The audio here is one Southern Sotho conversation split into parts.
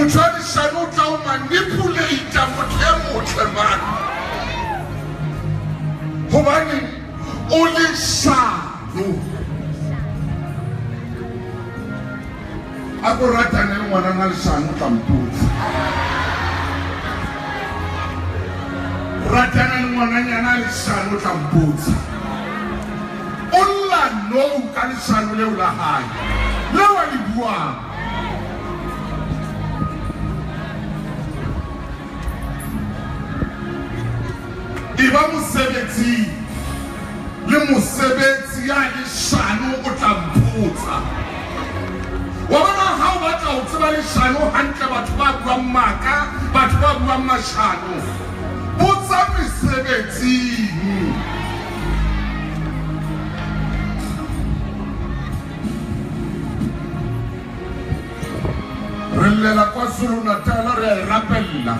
Motho wa leshano o tla o manipulata motho e motle man. Hobane o leshano. A ko ratane le ngwanana leshano o tla mpotsa. Ratana le ngwananyana leshano o tla mpotsa. O lla nou ka leshano leo la hae leo a le buang. Eba mosebetsing le mosebetsi ya leshano o tla mpotsa. Wa bona ha o batla ho tseba leshano hantle, batho ba buang maka, batho ba buang mashano, botsa mesebetsing. Re llela KwaZulu-Natal, re a e rapella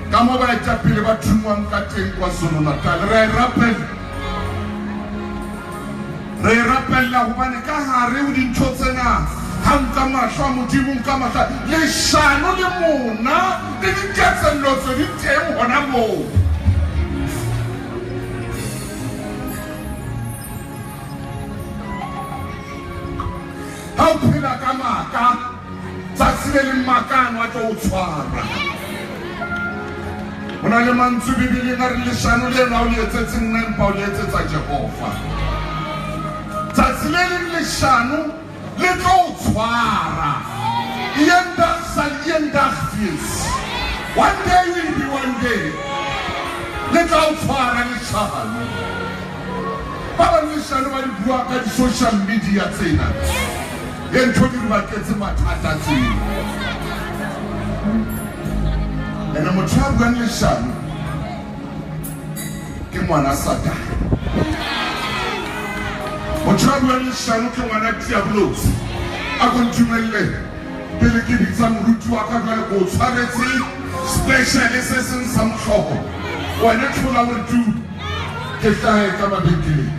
ka mo baetapele ba thungwang ka teng KwaZulu-Natal, re a e rapella. Re e rapella hobane ka hare ho dintho tsena, ha nka mahlo a Modimo, nka mahlo a leshano le mona le diketsellotso di teng hona moo. Ha o phela ka maka, tsatsi le leng maka ano a tlo o tshwara. Ho na le mantswe Bibeleng a re leshano leno ha o le etsetse nna empa o le etsetsa Jehova. Tsatsi le leng leshano le tlo o tshwara. Eendag sal eendag wees. One day will be one day. Le tla o tshwara leshano. Ba bang leshano ba di bua ka di-social media tsena. E ntho di re baketse mathata tsena. Ene motho ya buang leshano ke ngwana Satane. Motho ya buang leshano ke ngwana Diabolosi. A ko ntumelle pele ke bitsa moruti wa ka jwale, ke o tshwaretse special se seng sa mohlolo. Wena thola o re tu, ke hlahe ka mabenkeleng.